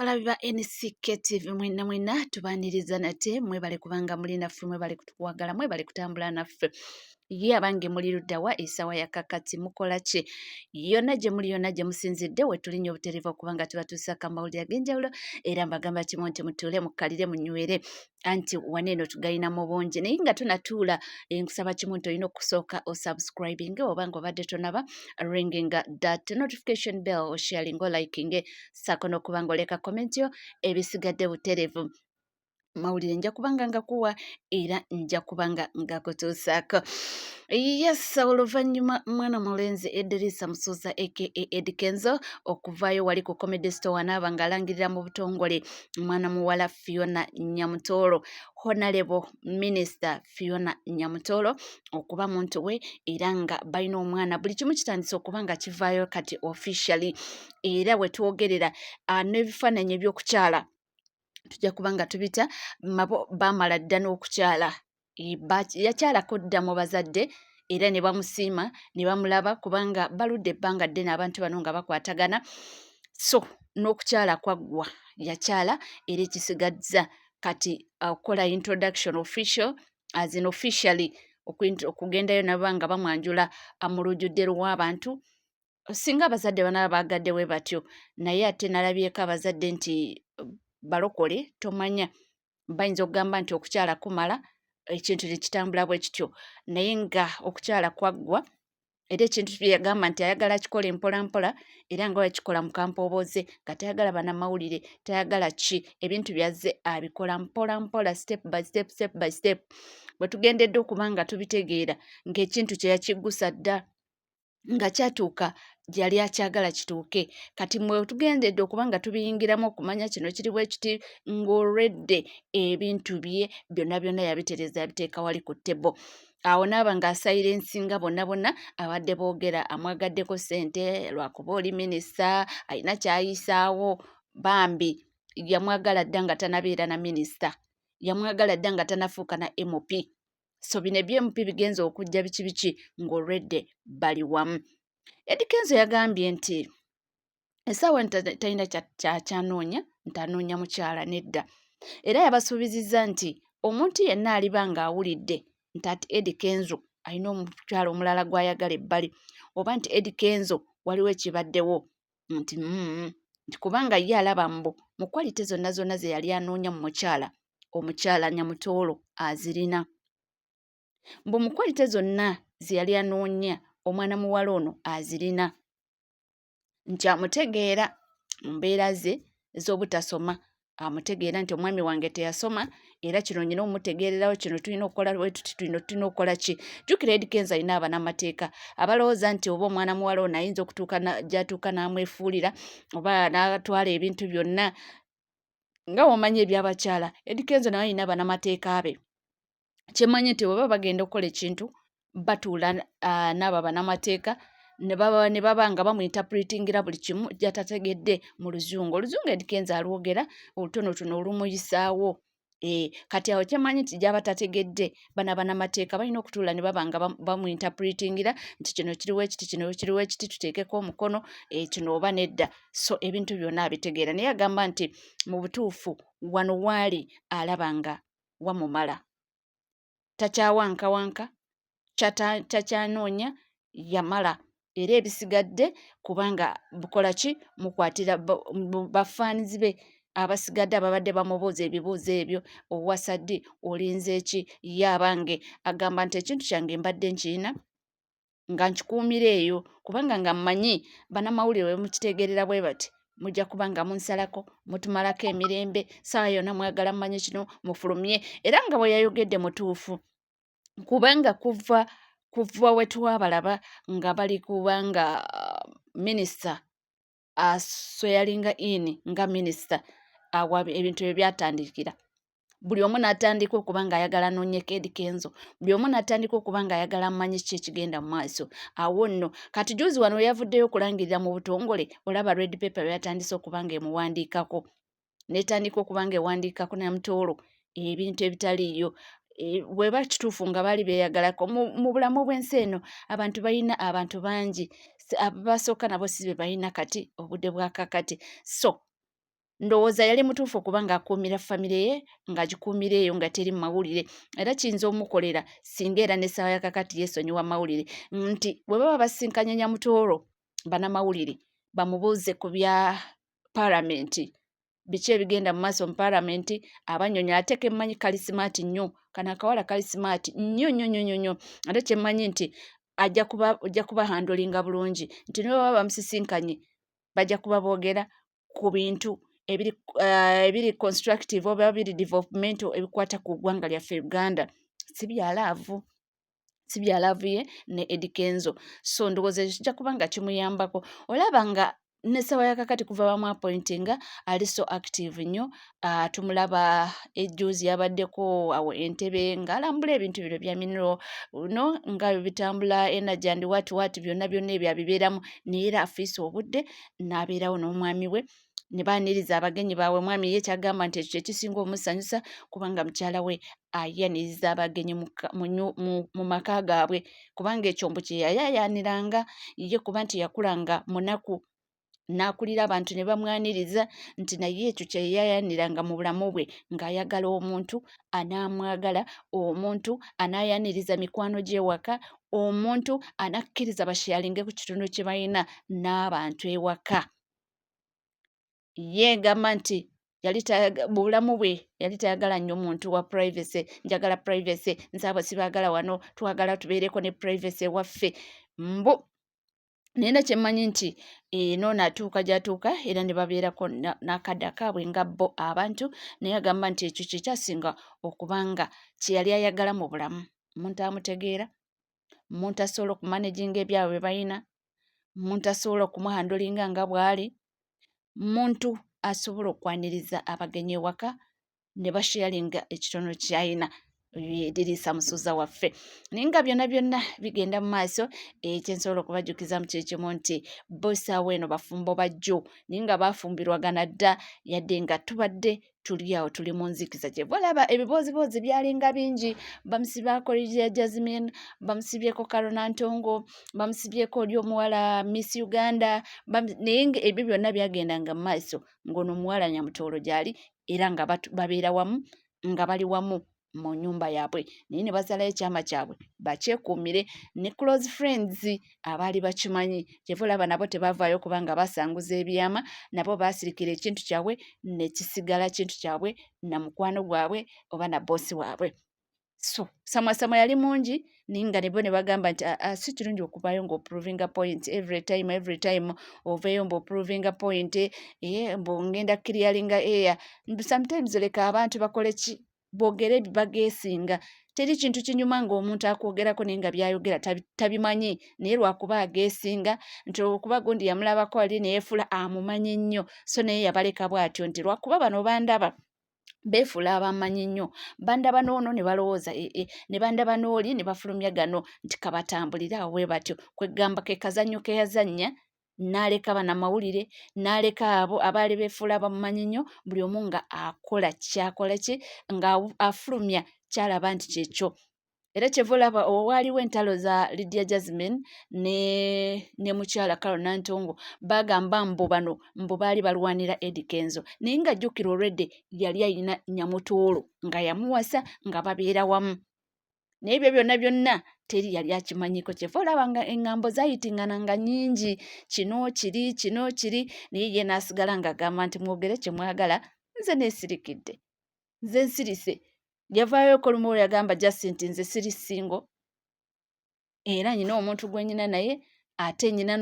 Abalabi ba NCK TV mwenna mwenna tubaaniriza nate, mwebale kubanga muli naffe, mwebale kutukwagala, mwebale kutambula naffe. Ye abange muli luddawa essaawa ya kakati, mukola ki? Yonna gye muli, yonna gye musinzidde, we tulinnya obutereevu okuba nga tubatuusaako amawulire ag'enjawulo. Era mbagamba kimu nti mutuule, mukkalire, munywere, anti wano eno tugayina mu bungi. Naye nga tonatuula, nkusaba kimu nti olina okusooka osubscribing oba nga obadde tonaba, ringing that notification bell, osharing, oliking, saako n'okuba nga oleka comment yo. Ebisigadde butereevu mawulire nja kubanga ngakuwa era nja kubanga ngakutuusaako. Yes, oluvannyuma mwana mulenzi Edirisa Musuuza aka Eddy Kenzo okuvaayo wali ku Comedy Store naaba ng'alangirira mu butongole mwana muwala Fiona Nyamutoolo, Honorable Minister Fiona Nyamutoolo, okuba muntu we era nga balina omwana. Buli kimu kitandise okuba nga kivaayo kati officially, era we twogerera n'ebifaananyi ebyokukyala tujja kuba nga tubita mabo. Baamala dda n'okukyala, yakyalako dda mu bazadde era ne bamusiima ne bamulaba, kubanga baludde ebbanga ddene abantu bano nga bakwatagana. So n'okukyala kwaggwa, yakyala, era ekisigazza kati okukola introduction official, as in officially okugendayo naba nga bamwanjula mu lujjudde lw'abantu, singa abazadde banaaba baagadde bwe batyo. Naye ate nalabyeko abazadde nti balokole, tomanya, bayinza okugamba nti okukyala kumala, ekintu tekitambula bwe kityo. Naye nga okukyala kwaggwa, era ekintu yagamba nti ayagala akikola mpola mpola, era nga wakikola mu kampooboze, nga tayagala bannamawulire, tayagala ki, ebintu byazze abikola mpola mpola, step by step, step by step. Bwe tugendedde okuba nga tubitegeera ng'ekintu kye yakiggusa dda nga kyatuuka gyali akyagala kituuke. Kati mwe tugendedde okuba nga tubiyingiramu okumanya kino kiri bwe kiti, ng'olwedde ebintu bye byonna byonna yabitereeza, yabiteeka wali ku table. Awo naaba ng'asayira ensinga bonna bonna abadde boogera amwagaddeko ssente lwakuba oli minisita alina kyayisaawo. Bambi yamwagala dda nga tanabeera na minisita, yamwagala dda nga tanafuuka na MP. So bino ebya MP bigenza okujja biki biki, ng'olwedde bali wamu. Eddy Kenzo yagambye nti essaawa talina kyakyanoonya, nti anoonya mukyala nedda, era yabasuubizizza nti omuntu yenna aliba ng'awulidde nti ati Eddy Kenzo alina omukyala omulala gw'ayagala ebbali, oba nti Eddy Kenzo waliwo ekibaddewo, nti nti kubanga ye alaba mbu mu quality zonna zonna ze yali anoonya mu mukyala, omukyala Nyamutoolo azirina. Mbu mu quality zonna ze yali anoonya, omwana muwala ono azirina, nti amutegeera mu mbeera ze ez'obutasoma, amutegeera nti omwami wange teyasoma, era kino nyina omutegeererawo, kino tulina okukola bwe tuti, tulina okukola ki. Jjukira Eddy Kenzo alina abanamateeka abalowooza nti oba omwana muwala ono ayinza okutuuka gy'atuuka n'amwefuulira oba n'atwala ebintu byonna, nga womanyi ebyabakyala. Eddy Kenzo naye alina abanamateeka be. Kyemmanyi nti bwe baba bagenda okukola ekintu, batuula n'abo abanamateeka ne baba nga bamuinterpretingira buli kimu gy'atategedde mu Luzungu. Oluzungu Eddy Kenzo alwogera olutonotono olumuyisaawo. Kati awo kyemmanyi nti gy'aba tategedde, bano abanamateeka balina okutuula ne baba nga bamuinterpretingira nti kino kiriwo ekiti, kino kiriwo ekiti, tuteekeko omukono, kino oba nedda. So ebintu byonna abitegeera, naye agamba nti mu butuufu wano waali alaba nga wamumala, takyawankawanka, takyanoonya, yamala, era ebisigadde kubanga bukola ki mukwatira bafaanizi be abasigadde ababadde bamubuuza ebibuuzo ebyo: owasa ddi, olinze ki? Ye abange agamba nti ekintu kyange mbadde nkirina nga nkikuumira eyo, kubanga nga mmanyi bannamawulire bwe mukitegeerera bwe bati, mujja kuba nga munsalako, mutumalako emirembe, saawa yonna mwagala mmanyi kino, mufulumye. Era nga bwe yayogedde mutuufu, kubanga kuva we twabalaba nga bali kubanga minisita aswearinga in nga minisita, awo ebintu ebyo byatandikira. Buli omu n'atandika okuba ng'ayagala anoonyeko Eddy Kenzo, buli omu n'atandika okuba ng'ayagala amanyi ki ekigenda mu maaso. Awo nno kati juzi wano we yavuddeyo okulangirira mu butongole, olaba Red Pepper bwe yatandise okuba ng'emuwandiikako, n'etandika okuba ng'ewandiikako Namutoolo ebintu ebitaliiyo. Bweba kituufu nga baali beeyagalako mu bulamu bw'ensi eno, abantu balina abantu bangi, abasooka nabo si be balina kati obudde bwa kakati. So Ndowooza yali mutuufu okuba ng'akuumira famire ye, ng'agikuumira eyo nga teri mu mawulire, era kiyinza omukolera singa era n'essaawa ya kakati yeesonyiwa mawulire, nti bwe baba basisinkanye Nyamutooro banamawulire bamubuuze ku bya palamenti, biki ebigenda mu maaso mu palamenti, abannyonnyola. Ate ke mmanyi kali simaati nnyo, kano akawala kali simaati nnyo nnyo nnyo nnyo nnyo, ate kye mmanyi nti ajja kuba ojja kubahandolinga bulungi, nti ne bwe baba bamusisinkanye bajja kuba boogera ku bintu ebiri ebiri constructive oba biri developmental ebikwata ku ggwanga lyaffe Uganda, si bya laavu, si bya laavu ye ne Eddy Kenzo. So ndowooza ekyo kijja kuba nga kimuyambako. Olaba nga n'essaawa ya kakati kuva bamu appointinga ali so active nnyo. Tumulaba ejjuuzi yabaddeko awo Entebbe ng'alambula ebintu bino bya mineral no nga bwe bitambula, energy and what what, byonna byonna ebyo abibeeramu, naye era afiisa obudde n'abeerawo n'omwami we ne baaniriza abagenyi baabwe. Mwami ye kyagamba nti ekyo kyekisinga omusanyusa, kubanga mukyala we ayaniriza abagenyi mu maka gaabwe, kubanga ekyo mbu kye yayaayaaniranga ye, kuba nti yakulanga munaku n'akulira abantu ne bamwaniriza, nti naye ekyo kye yayaaniranga mu bulamu bwe, ng'ayagala omuntu anaamwagala, omuntu anaayaniriza mikwano gy'ewaka, omuntu anakkiriza basharinge ku kitundu kye balina n'abantu ewaka. Ye gamba nti yali mu bulamu bwe yali tayagala nnyo muntu wa privacy. Njagala privacy, nze abo sibaagala wano, twagala tubeereko ne privacy ewaffe. Mbu naye na kyemmanyi nti eno naatuuka gy'atuuka era ne babeerako n'akadde akaabwe nga bo abantu, naye agamba nti ekyo kye kyasinga okubanga kye yali ayagala mu bulamu, omuntu amutegeera, omuntu asobola okumanaginga ebyabwe bye balina, omuntu asobola okumuhandolinga nga bw'ali, muntu asobola okwaniriza abagenyi ewaka ne basharinga ekitono ky'alina. Ediriisa Musuuza waffe. Naye nga byonna byonna bigenda mu maaso, ekyensobola okubajjukiza mu kyekimu nti bo essaawa eno bafumbo bajjo, naye nga baafumbirwagana dda, yadde nga tubadde tuli awo tuli mu nzikiza. Kyeva olaba ebibooziboozi byalinga bingi, bamusibaako Lydia Jasmine, bamusibyeko Carol Nantongo, bamusibyeko oli omuwala Miss Uganda, naye nga ebyo byonna byagendanga mu maaso ng'ono omuwala Nyamutoolo gy'ali, era nga babeera wamu, nga bali wamu mu nnyumba yaabwe, naye ne basalayo ekyama kyabwe bakyekuumire ne close friends abaali bakimanyi. Kyeva olaba nabo tebavaayo kubanga basanguza ebyama, nabo baasirikira ekintu kyabwe ne kisigala kintu kyabwe na mukwano gwabwe oba na bboosi waabwe. So samwasamwa yali mungi, naye nga nebo ne bagamba nti si kirungi okuvaayo ng'oprovinga point every time, every time oveeyo mbu oprovinga point, mbu ngenda clearinga air. Sometimes leka abantu bakole ki, boogere bageesinga. Teri kintu kinyuma ng'omuntu akwogerako naye nga byayogera tabimanyi, naye lwakuba ageesinga nti okuba gundi yamulabako ali neyefuula amumanyi nnyo. So naye yabaleka bw'atyo nti lwakuba bano bandaba beefuula abamanyi nnyo, bandaba n'ono ne balowooza ee, ne bandaba n'oli ne bafulumya gano, nti kabatambulire awo bwe batyo. Kwegamba ke kazannyo ke yazannya n'aleka bannamawulire, n'aleka abo abaali beefuula abamumanyi nnyo, buli omu nga akola kyakola ki, nga afulumya kyalaba nti kyekyo. Era kyeva olaba waaliwo entalo za Lydia Jasmine ne mukyala Carol Nantongo, bagamba mbu bano mbu baali balwanira Eddy Kenzo, naye nga jjukira olwedde yali ayina Nyamutoolo nga yamuwasa nga babeera wamu, naye ebyo byonna byonna teri yali akimanyiko. Kyeva olaba nga eŋŋambo zaayitingana nga nnyingi, kino kiri, kino kiri, naye ye n'asigala ng'agamba nti mwogere kye mwagala, nze neesirikidde, nze nsirise. Yavaayoko lumu yagamba just nti nze siri single, era nyina omuntu gwe nyina, naye ate nyina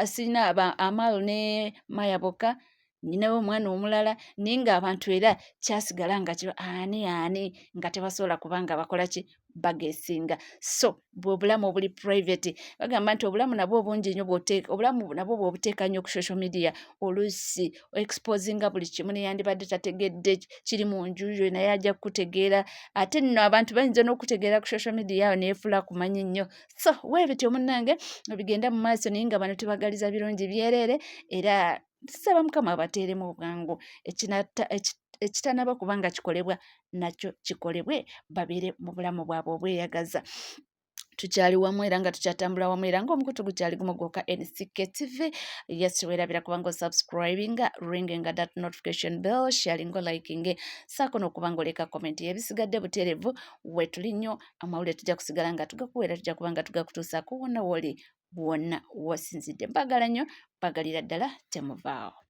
sirina Amaal ne Maya bokka, nyinawo omwana omulala, naye ng'abantu era kyasigala nga kiba ani ani, nga tebasobola kubanga bakola ki, bageesinga. So bwe obulamu obuli private, bagamba nti obulamu nabwo obungi nnyo, obulamu nabwo bw'obuteeka nnyo ku social media, oluusi exposinga buli kimu, neyandibadde tategedde kiri mu nju yo naye ajja kukutegeera. Ate nno abantu bayinza n'okutegeera ku social media awo neyefuula kumanyi nnyo. So weebityo munnange bigenda mu maaso, naye nga bano tubagaliza birungi byereere, era tusaba Mukama abateeremu obwangu, ekitanaba kubanga kikolebwa nakyo kikolebwe, babeere mu bulamu bwabwe obweyagaza. Tukyali wamu era nga tukyatambula wamu era ng'omukutu gukyali gumu gwokka, NCK TV. Yes, werabira kubanga osubscribinga, ringinga that notification bell, sharinga, liking, saako n'okuba nga oleka comment. Ebisigadde buterevu wetuli nnyo. Amawulire tujja kusigala nga tugakuweera, tujja kuba nga tugakutuusaako wonna woli, wonna wosinzidde. Mbagala nnyo, mbagalira ddala, temuvaawo.